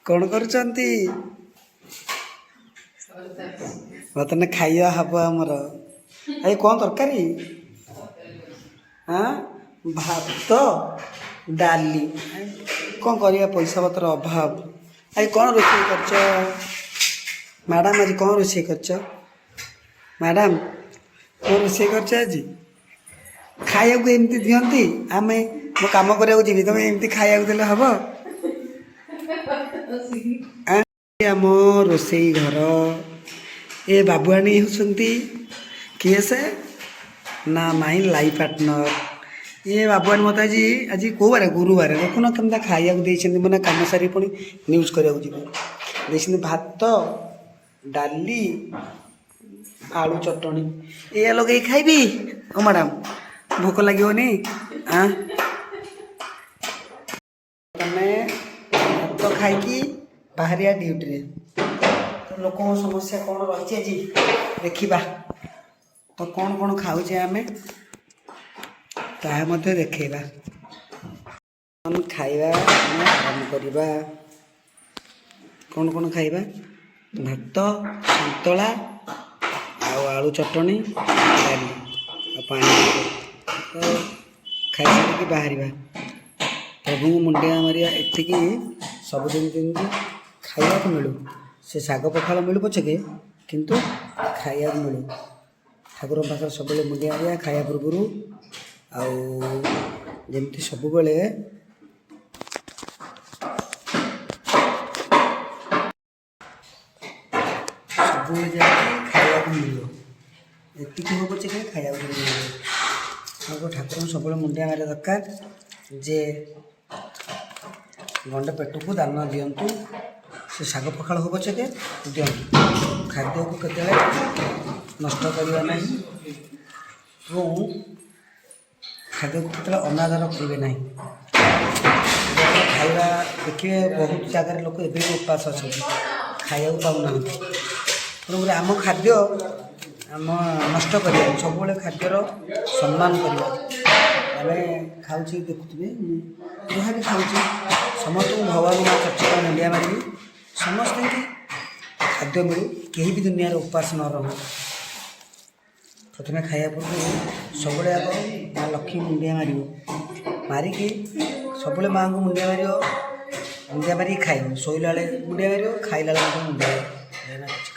କ'ଣ କରୁଛନ୍ତି? ବର୍ତ୍ତମାନ ଖାଇବା ହବ ଆମର। ଆଜି କ'ଣ ତରକାରୀ? ହଁ, ଭାତ ଡାଲି। କ'ଣ କରିବା, ପଇସା ପତ୍ର ଅଭାବ। ଆଜି କ'ଣ ରୋଷେଇ କରିଛ ମ୍ୟାଡ଼ାମ୍? ଆଜି କ'ଣ ରୋଷେଇ କରିଛ ମ୍ୟାଡ଼ାମ୍? କ'ଣ ରୋଷେଇ କରିଛ ଆଜି? ଖାଇବାକୁ ଏମିତି ଦିଅନ୍ତି? ଆମେ ମୁଁ କାମ କରିବାକୁ ଯିବି, ତମେ ଏମିତି ଖାଇବାକୁ ଦେଲେ ହବ? ଆଁ? ଆମ ରୋଷେଇ ଘର। ଏ ବାବୁଆଣୀ ହେଉଛନ୍ତି କିଏ ସେ ନା ମାଇ ଲାଇଫ୍ ପାର୍ଟନର। ଏ ବାବୁଆଣୀ ମୋତେ ଆଜି, ଆଜି କେଉଁ ବାର? ଗୁରୁବାର। ଦେଖୁନ କେମିତି ଖାଇବାକୁ ଦେଇଛନ୍ତି। ମାନେ କାମ ସାରି ପୁଣି ନ୍ୟୁଜ୍ କରିବାକୁ ଯିବି। ଦେଇଛନ୍ତି ଭାତ, ଡାଲି, ଆଳୁ ଚଟଣି। ଏଇଆ ଲଗେଇ ଖାଇବି? ଓ ମ୍ୟାଡ଼ାମ୍, ଭୋକ ଲାଗିବନି? ଆଁ, ତମେ ଭାତ ଖାଇକି ବାହାରିବା ଡ୍ୟୁଟିରେ। ତ ଲୋକଙ୍କ ସମସ୍ୟା କ'ଣ ରହିଛି ଆଜି ଦେଖିବା। ତ କ'ଣ କ'ଣ ଖାଉଛେ ଆମେ ତାହା ମଧ୍ୟ ଦେଖେଇବା। ଖାଇବା ଆମେ ଆରମ୍ଭ କରିବା। କ'ଣ କ'ଣ ଖାଇବା? ଭାତ, ସନ୍ତୁଳା ଆଉ ଆଳୁ ଚଟଣି, ଡାଲି ଆଉ ପାଣି। ତ ଖାଇସାରିକି ବାହାରିବା। ପ୍ରଭୁଙ୍କୁ ମୁଣ୍ଡିଆ ମାରିବା ଏତିକି ସବୁଦିନ ଯେମିତି ଖାଇବାକୁ ମିଳୁ। ସେ ଶାଗ ପଖାଳ ମିଳୁ ପଛକେ, କିନ୍ତୁ ଖାଇବାକୁ ମିଳୁ। ଠାକୁରଙ୍କ ପାଖରେ ସବୁବେଳେ ମୁଣ୍ଡିଆ ମାରିବା ଖାଇବା ପୂର୍ବରୁ। ଆଉ ଯେମିତି ସବୁବେଳେ ସବୁବେଳେ ଯାଇକି ଖାଇବାକୁ ମିଳିବ, ଏତିକି ହଉ ପଛକେ ଖାଇବାକୁ ମିଳିବ। ଆଉ ଠାକୁରଙ୍କୁ ସବୁବେଳେ ମୁଣ୍ଡିଆ ମାରିବା ଦରକାର ଯେ ଗଣ୍ଡେ ପେଟକୁ ଦାନ ଦିଅନ୍ତୁ। ସେ ଶାଗ ପଖାଳ ହଉ ପଛକେ ଦିଅନ୍ତୁ। ଖାଦ୍ୟକୁ କେତେବେଳେ ନଷ୍ଟ କରିବା ନାହିଁ ଏବଂ ଖାଦ୍ୟକୁ କେତେବେଳେ ଅନାଦର କରିବେ ନାହିଁ। ଖାଇବା ଦେଖିବେ, ବହୁତ ଜାଗାରେ ଲୋକ ଏବେ ବି ଉପାସ ଅଛନ୍ତି, ଖାଇବାକୁ ପାଉନାହାନ୍ତି। ତେଣୁକରି ଆମ ଖାଦ୍ୟ ଆମ ନଷ୍ଟ କରିବା, ସବୁବେଳେ ଖାଦ୍ୟର ସମ୍ମାନ କରିବା। ଆମେ ଖାଉଛେ, ଦେଖୁଥିବେ, ମୁଁ ଯାହା ବି ଖାଉଛି ସମସ୍ତଙ୍କୁ ଭଗବାନ ମା ଚର୍ଚ୍ଚିକା ମୁଣ୍ଡିଆ ମାରିବି, ସମସ୍ତଙ୍କୁ ଖାଦ୍ୟ ମିଳୁ, କେହି ବି ଦୁନିଆରେ ଉପାସ ନ ରହୁ। ପ୍ରଥମେ ଖାଇବା ପୂର୍ବରୁ ସବୁବେଳେ ଆଗ ମା ଲକ୍ଷ୍ମୀ ମୁଣ୍ଡିଆ ମାରିବ। ମାରିକି ସବୁବେଳେ ମାଆଙ୍କୁ ମୁଣ୍ଡିଆ ମାରିବ। ମୁଣ୍ଡିଆ ମାରିକି ଖାଇବ। ଶୋଇଲା ବେଳେ ମୁଣ୍ଡିଆ ମାରିବ, ଖାଇଲା ବେଳେ ମଧ୍ୟ ମୁଣ୍ଡିଆ ମାରିବ।